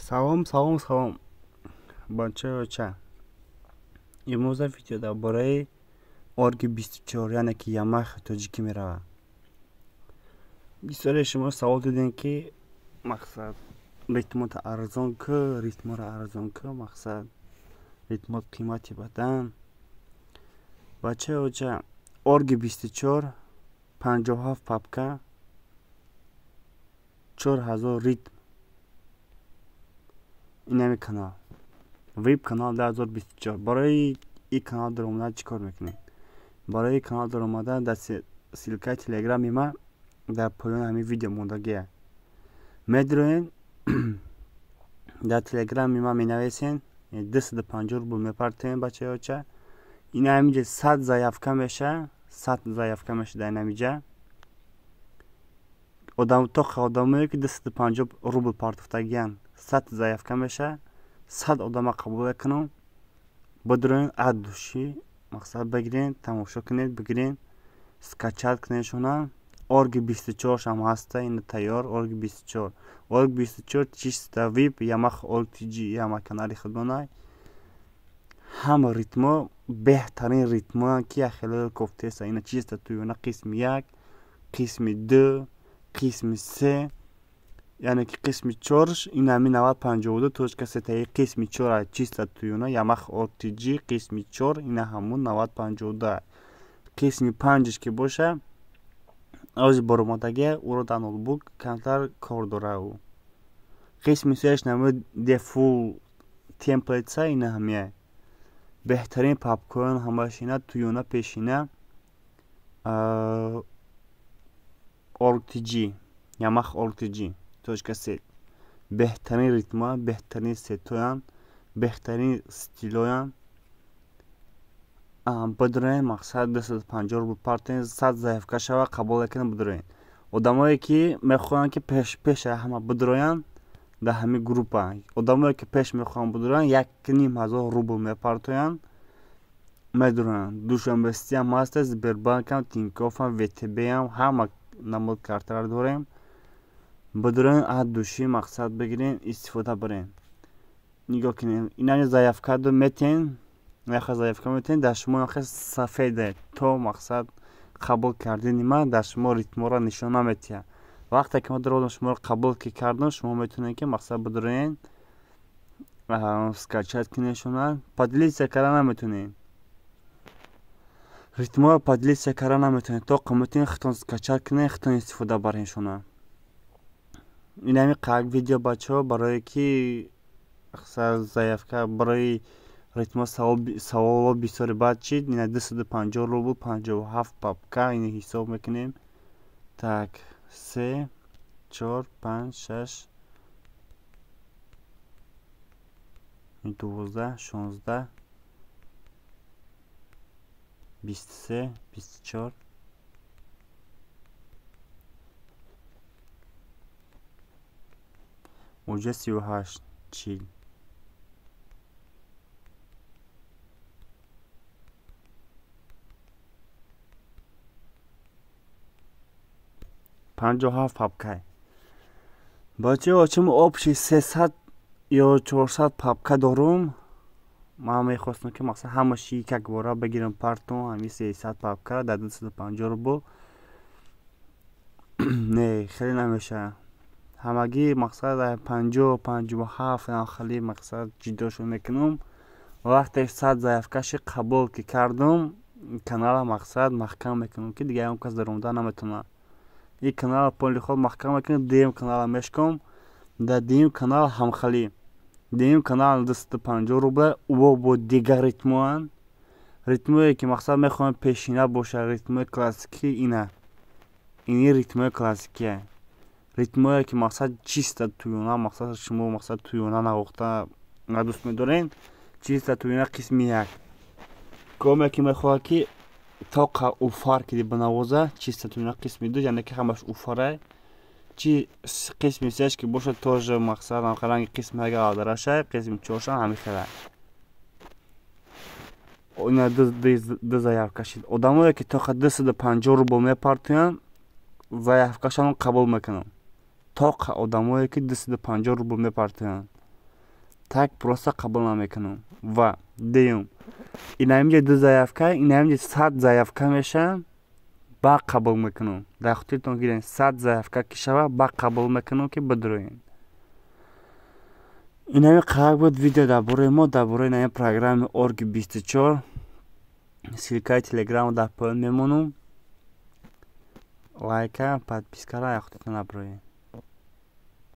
Салом, салом, салом. Бачаҳо, имрӯза видео дар бораи Орги 24, яъне ки Ямаха тоҷикӣ меравад. Бисёре шумо савол дидем, ки мақсад ритмота арзон ку, ритморо арзон ку, мақсад ритмот қимати бадан. Бачаҳо, Орги 24 57 папка 4000 ритм. Инами канал. VIP канал 2024. Барои ин канал даромадан чӣ кор мекунед? Барои канал даромадан дар ссылкаи телеграми ма дар поёни ҳамин видео мондагия. Медироен, дар телеграми ма менависен, 250 рубл мепартоем, бачаёча. Ин ҳаминҷа 100 заявка меша, 100 заявка меша дар инамиҷа. Одам тоқа одамое ки 250 рубл партофтагиян, 100 заявка меша, 100 одама қабул мекунам. Бидроен от души, мақсад бигирен, тамошо кунед, бигирен, скачать кунед шуна. Орги 24 шам ҳаста, ина тайёр Орги 24. Орги 24 чиста VIP Yamaha Org TG яма канали худонай. Ҳама ритмо беҳтарин ритмоян ки яхело кофтеса, ина чиста туёна қисми 1, қисми 2, қисми 3, яъне ки қисми 4 ин ҳамин 9052.3 таи қисми 4 чиста туёна Yamaha Org TG қисми 4 ина ҳамун 9052. Қисми 5 ки боша ози баромадагия ӯро дар ноутбук камтар кор дора ӯ. Қисми 3 намуд default templates ина ҳамия. Беҳтарин папкоён ҳамаш ина туёна пешина Org TG Yamaha Org TG .set. Беҳтарин ритма, беҳтарин сетоян, беҳтарин стилоян. Бидроен, мақсад 250 рубл партоен, 100 заявка шава, қабул мекунем, бидроен. Одамое ки мехоҳанд ки пеш ҳама бидроянд дар ҳамин группа. Одамое ки пеш мехоҳанд бидроянд, 1500 рубл мепартоянд, медроянд. Душанбе Ситиам ҳаста, Сбербанкам, Тинькоффам, ВТБам, ҳама намуд картаро дорем. Бидроен от души, мақсад бигирен, истифода барен. Нигоҳ кунем, инани заявка ду метен, яха заявка метен, дар шумо яха сафеде то мақсад қабул кардени ман дар шумо ритморо нишон наметиҳад. Вақте ки ман даровардам шуморо қабул ки кардам, шумо метавонед ки мақсад бидроен, скачать кунед шуна, поделиться карда наметавонед. Ритморо поделиться карда наметавонед, то метавонед худтон скачать кунед, худтон истифода барен шуна. Ин ҳамин қак видео бачаҳо барое ки заявка барои ритмо саволо бисёри бад чид, ина 250 рубл 57 папка ина ҳисоб мекунем. Так, 3 4 5 6 12 16 23 24 уже 38 40. 57 папка. Бачаҳо, чун общий 300 ё 400 папка дорум, ман мехостам ки мақсад ҳамаш як бора бигирам партон ҳамин 300 папка дар 250 рубл. Не, хеле намешавад. Ҳамагӣ мақсад 50 57 хеле мақсад ҷидошон мекунам. Вақте 100 заявкаши қабул ки кардам, канала мақсад маҳкам мекунам ки дигар ягон кас даромада наметавонад. Ин канала поли худ маҳкам мекунам, дуюм канала мешкам, дар дуюм канал ҳамхалӣ. Дуюм канал 250 рубл, ӯ бо дигар ритмоанд. Ритмое ки мақсад мехоҳам пешина бошад, ритмои классикӣ ина. Ини ритмои классикия. Ритмое ки мақсад чиста туёна, мақсад шумо мақсад туёна навохта надӯст медорен, чиста туёна қисми 1. Коме ки мехоҳад ки тоқа уфар ки бинавоза, чиста туёна қисми 2, яъне ки ҳамаш уфарай. Чи қисми 3 ки бошад тоже мақсад ранги қисми 1 алдарашай, қисми 4 ҳамин хела. Ина ду заявка шид. Одамое ки тоқа 250 рубл мепартоянд, заявкашонро қабул мекунам. Тоқа одамое ки 250 рубл мепартоянд. Так просто қабул намекунам. Ва дуюм, инаимҷа ду заявка, инаимҷа 100 заявка меша, ба қабул мекунам. Дар хотиртон гирен, 100 заявка ки шава, ба қабул мекунам, ки бидроен. Инами қабл буд видео дар бораи мо, дар бораи инами программаи Орги 24. Ссылкаи Телеграмро дар поён мемонам. Лайка, подпискаро яхотитон наброед.